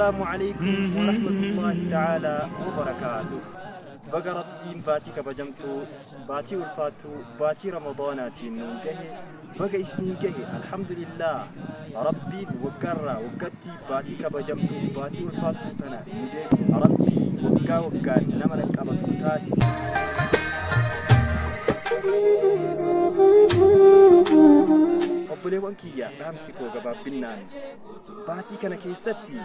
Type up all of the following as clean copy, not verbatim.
Assalaamu Aleykum Warahmatullaahi Ta'aalaa Wabarakaatuh. Baga Rabbiin baatii kabajamtuu, baatii ulfaattuu, baatii Ramadaanaatiin nuun gahe, baga isiniin gahe. Alhamdulillaah Rabbiin waggaarraa waggatti baatii kabajamtuu, baatii ulfaattuu tana nu deebise. Rabbii waggaa waggaan nama dhaqqabatu nu taasise. Obboleewwan kiyya, dhaamsi koo gabaabbinnaan baatii kana keessatti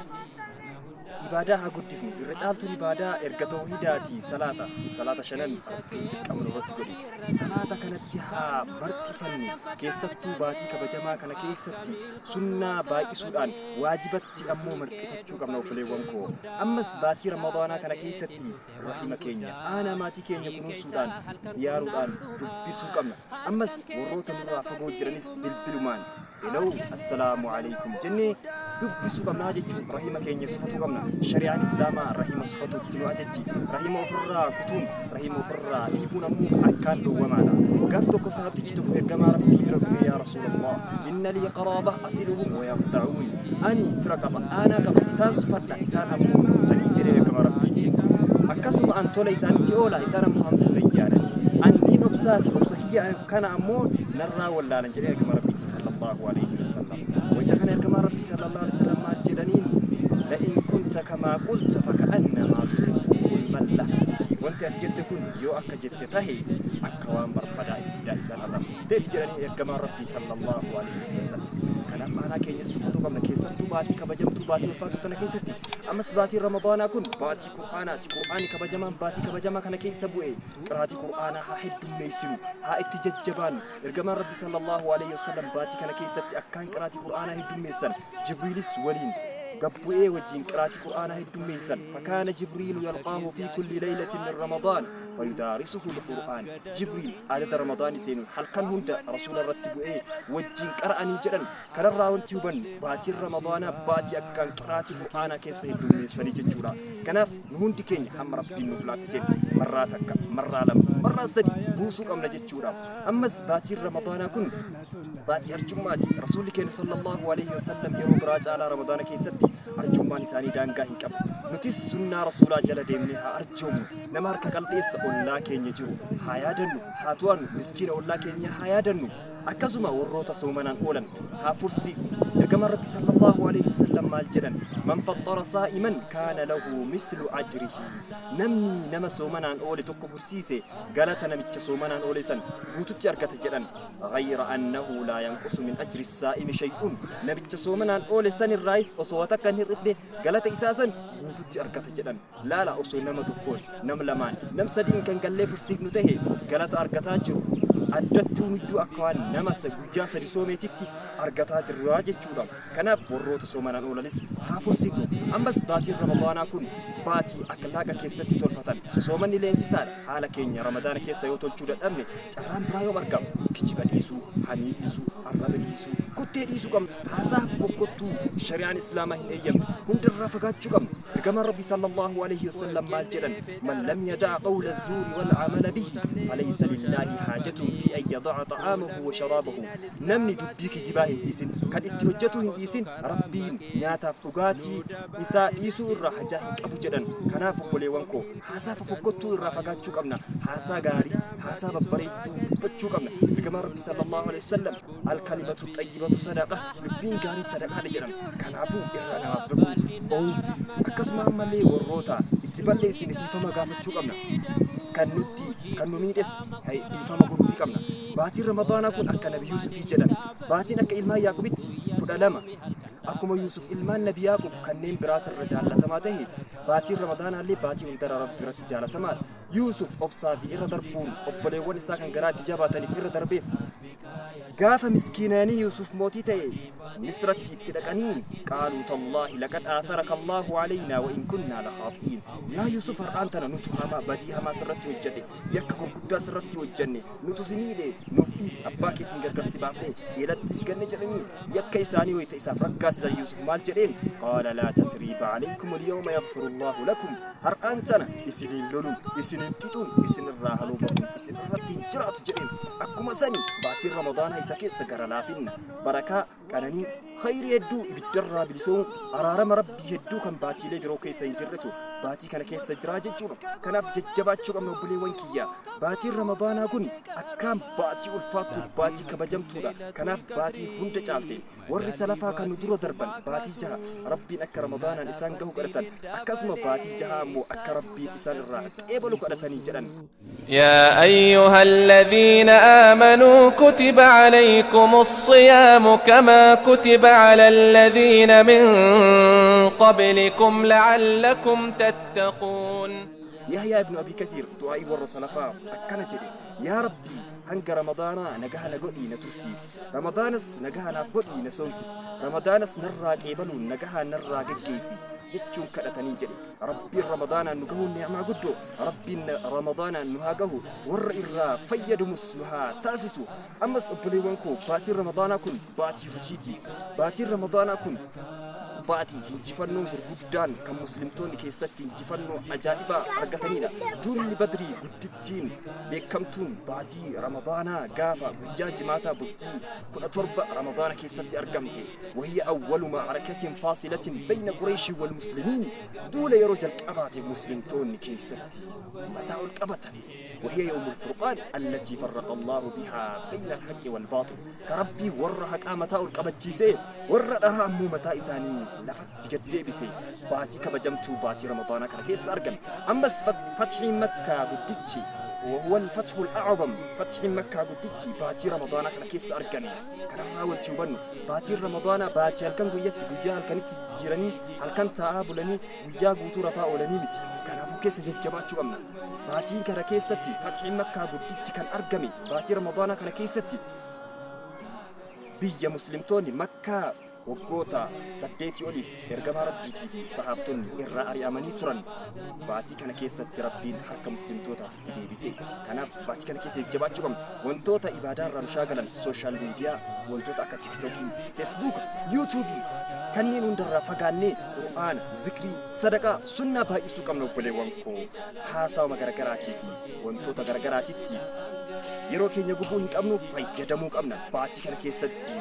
ibaadaa haa guddifnu. Irra caaltuun ibaadaa erga tawhidaati salaata. Salaata shanan Rabbiin dirqama nurratti godhe. Salaata kanatti haa marxifannu. Keessattuu baatii kabajamaa kana keessatti sunnaa baay'isuudhaan waajibatti ammoo marxifachuu qabna, obboleewwan koo. Ammas baatii Ramadaanaa kana keessatti rahima keenya, aanaa maatii keenya kunuunsuudhaan, ziyaaruudhaan dubbisuu qabna. Ammas warroota nurraa fagoo jiranis bilbilumaan "Hello, assalaamu alaikum" jennee dubbisuu qabnaa jechuun rahima keenya sufatuu qabna. Shari'aan Islaamaa rahima sufatutti nu ajajji. Rahima ofirraa kutuun, rahima ofirraa dhiibuun ammoo akkaan dhowwamaadha. Gaaf tokko sahabtichi tokko ergamaa Rabbii bira dhufee, "Yaa Rasuulallah, inna lii qaraaba asiluhum wa yaqta'uuni. Ani fira qaba, aanaa qaba, isaan sufadha, isaan ammoo na kutanii" jedheen ergamaa Rabbiitiin. "Akkasuma an tola isaanitti oola, isaan ammoo hamtuu na yaadanii. An niin obsaa fi obsa kiyya kana ammoo narraa wallaalan" jedhee ergamaa Rabbiitiin sallallahu alaihi wasallam. Wayita kana ergamaa Rabbii sallallahu alaihi wasallam maal jedhaniin? "La'in kunta kamaa qulta faka'annamaa tusiffuhumul malla. Wanti ati jette kun yoo akka jette tahe, akka waan barbadaa ibiddaa isaan arrabsiifteeti" jedhaniin ergamaan Rabbii sallallahu alaihi wasallam. Kanaaf aanaa keenya sufatuu qabna, keessattuu baatii kabajamtuu, baatii ulfaattuu kana keessatti. Ammas baatiin Ramadaanaa kun baatii Qur'aanaati. Qur'aani kabajamaan baatii kabajamaa kana keessa bu'e. Qiraatii Qur'aanaa haa heddummeessinu, haa itti jajjabaannu. Ergamaan Rabbi sallallahu alaihi wasallam baatii kana keessatti akkaan qiraatii Qur'aanaa heddummeessan. Jibriilis waliin gabbu'ee wajjin qiraatii Qur'aanaa heddummeessan. Fakaana Jibriilu yalqaahu fi kulli laylatin min Ramadaan fayudaarisuhu al-Qur'aan. Jibriil adada Ramadaani seenu halkan hunda Rasuula irratti bu'ee wajjin qara'anii jedhan. Kanarraa wanti hubannu, baatiin Ramadaanaa baatii akkaan qiraatii Qur'aanaa keessa heddummeessanii jechuudha. Kanaaf nu hundi keenya hamma Rabbiin nuuf laaffiseen marraa takka, marraa lama, marraa sadi buusuu qabna jechuudha. Ammas baatiin Ramadaanaa kun baatii arjummaati. Rasuulli keenya sallallahu alaihi wasallam yeroo biraa caalaa Ramadaana keessatti arjummaan isaanii daangaa hin qabu. Nutis sunnaa Rasuulaa jala deemnee haa arjoomnu. Nama harka qal'eessa ollaa keenya jiru haa yaadannu, haa to'annu, miskiina ollaa keenya haa yaadannu. Akkasuma warroota soomanaan oolan haa fursiifnu. Ergamaan Rabbi sallallahu alaihi wasallam maal jedhan? "Man faxxara saa'iman kaana lahu mithlu ajrihi." Namni nama soomanaan oole tokko fursiise, galata namicha soomanaan oole san guututti argata jedhan. Ghayra annahu laa yanqusu min ajri saa'imi shay'un. Namicha soomanaan oole san irraayis osoo waa takka hin hir'ifne galata isaa san guututti argata jedhan. Laala, osoo nama tokkoon, nam lamaan, nam sadiin kan gallee fursiifnu tahe galata argataa jirru addattuunuyyuu akka waan nama guyyaa 3 soomeetitti argataa jirra jechuudha. Kanaaf warroota soomanaan oolanis haa fursiifnu. Ammas baatiin Ramadaanaa kun baatii akhlaaqa keessatti tolfatan. Soomanni leenjisaadha. Haala keenya Ramadaana keessa yoo tolchuu dadhabne, carraan biraa yoom argama? Kijiba dhiisuu, hamii dhiisuu, arraba dhiisuu, kottee dhiisuu qabna. Haasaa fofokkottuu shari'aan Islaamaa hin eeyyamne hundarraa fagaachuu qabna. Ergamaan Rabbii sallallahu aleyhi wasallam maal jedhan? "Man lam yada'a qawla zuuri wal amala bihi falaysa lillaahi haajatun fi an yada'a xa'aamahu wa sharaabahu." Namni dubbii kijibaa hin dhiisin, kan itti hojjatuu hin dhiisin, Rabbiin nyaataaf dhugaatii isaa dhiisuu irraa hajaa hin qabu jedhan. Kanaaf obboleewwan koo, haasaa fofokkottuu irraa fagaachuu qabna. Haasaa gaarii, haasaa babbareedduu dubbachuu qabna. Ergamaan Rabbii sallallahu aleyhi wasallam, "Alkalimatu xayyibatu sadaqa", dubbiin gaariin sadaqaadha jedhan. Kanaafuu irra namaaf dabruu, oowwii, akkasuma ammallee warroota itti balleessine dhiifama gaafachuu qabna. Kan nutti kan nu miidhes dhiifama godhuufii qabna. Baatiin Ramadaanaa kun akka Nabi Yuusufii jedhan. Baatiin akka ilmaan Yaaqubitti 12. Akkuma Yuusuf ilmaan Nabi Yaaqub kanneen biraatirra jaallatamaa tahe, baatiin Ramadaanaallee baatii hundarra Rabbi biratti jaalatamaadha. Yuusuf obsaa fi irra darbuun obboleewwan isaa kan garaa itti jabaataniif irra darbeef. Gaafa miskiinaanii Yuusuf mootii ta'e Misratti itti dhaqanii, "Qaaluu tallaahi laqad aatharaka Allaahu aleynaa wa in kunnaa lakhaaxi'iin." Yaa Yuusuf, har'aan tana nutu hamaa, badii hamaa sirratti hojjate, yakka gurguddaa sirratti hojjanne, nutu si miidhe, nuuf dhiisi, abbaa keetiin gargar si baafnee eelatti si ganne jedhanii yakka isaanii wayta isaaf raggaasisan, Yuusuf maal jedheen? "Qaala laa tathriiba aleykum alyawma yaghfiru Allaahu lakum." Har'aan tana isiniin loluun, isiniin xixuun, isinirraa haloo bahuun isin irratti hin jiraatu jedheen. Akkuma sani baatiin Ramadaanaa isa keessa gara laafinna, barakaa, qananii qananii, khayrii hedduu, ibiddarraa bilisoomuu, araarama Rabbii hedduu kan baatiilee biroo keessa hin jirretu baatii kana keessa jira jechuudha. Kanaaf jajjabaachuu qabna, obboleewwan kiyya. Baatiin Ramadaanaa kun akkaan baatii ulfaattuu, baatii kabajamtuudha. Kanaaf baatii hunda caalte. Warri salafaa kan nu dura darban baatii 6 Rabbiin akka Ramadaanaan isaan gahu kadhatan, akkasuma baatii jahaa ammoo akka Rabbiin isaan irraa qeebalu kadhatanii jedhan. يا أيها الذين آمنوا كتب عليكم الصيام كما كتب على الذين من قبلكم لعلكم تتقون. Yahyaa ibnu Abii Kathiir du'aa'ii warra salafaa akkana jedhe: Yaa Rabbii, hanga Ramadaanaa nagaha na godhii na tursiisi. Ramadaanas nagaha naaf godhii na soomsisi. Ramadaanas narraa qeebaluun nagahaan narraa geggeessi jechuun kadhatanii jedhe. Rabbiin Ramadaanaan nu gahuun ni'maa guddoo. Rabbiin Ramadaanaan nu haa gahu. Warra irraa fayyadumus nu haa taasisu. Ammas obboleewwan koo, baatiin Ramadaanaa kun baatii hojiiti. Baatiin Ramadaanaa kun baatii injifannoon gurguddaan kan muslimtoonni keessatti injifannoo ajaa'ibaa argataniidha. Duulli Badrii guddittiin beekamtuun baatii Ramadaanaa gaafa guyyaa Jimaataa bultii 17 Ramadaana keessatti argamte. وهي أول معركة فاصلة بين قريش والمسلمين. Duula yeroo jalqabaatiif muslimtoonni keessatti mataa ol qabatan. وهي يوم الفرقان التي فرق الله بها بين الحق والباطل. Ka Rabbii warra haqaa mataa ol qabachiisee warra dharaa ammoo mataa isaanii lafatti gad deebise baatii kabajamtuu baatii Ramadaanaa kana keessa argame. Ammas fatxiin Makkaa guddichi, وهو الفتح الأعظم, fatxiin Makkaa guddichi baatii Ramadaanaa kana keessa argame. Kanarraa wanti hubannu, baatiin Ramadaanaa baatii halkan guyyatti, guyyaa halkanitti jijjiiranii, halkan taa'aa bulanii guyyaa guutuu rafaa oolanii miti. Kanaafuu keessa jajjabaachuu qabna. Baatii kana keessatti fatxiin Makkaa guddichi kan argame baatii Ramadaanaa kana keessatti. Biyya muslimtoonni Makkaa waggoota 8 oliif ergamaa Rabbiitii fi sahaabtonni irraa ari'amanii turan baatii kana keessatti Rabbiin harka muslimtootaatitti deebise. Kanaaf baatii kana keessa jajjabaachuu qabna. Wantoota ibaadaa irraa nu shaagalan, social media, wantoota akka TikTokii, Facebook, YouTubeii kanneen hundarraa fagaannee Qur'aana, zikrii, sadaqaa, sunnaa baay'isuu qabna, obboleewwan koo. Haasawama garagaraatii fi wantoota garagaraatitti yeroo keenya gubuu hin qabnu, fayyadamuu qabna. Baatii kana keessatti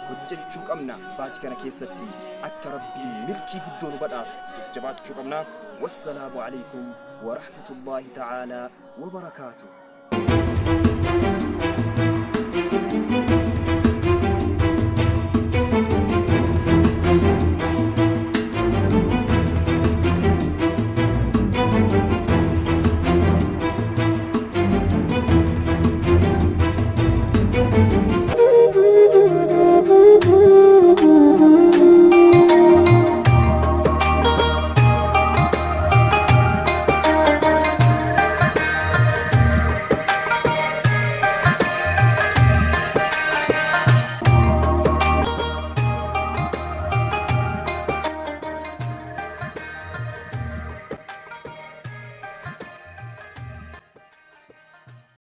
hojjechuu qabna. Baatii kana keessatti akka Rabbiin milkii guddoo nu badhaasu jajjabaachuu qabna. Wassalaamu alaikum warahmatullaahi ta'aalaa wabarakaatuh.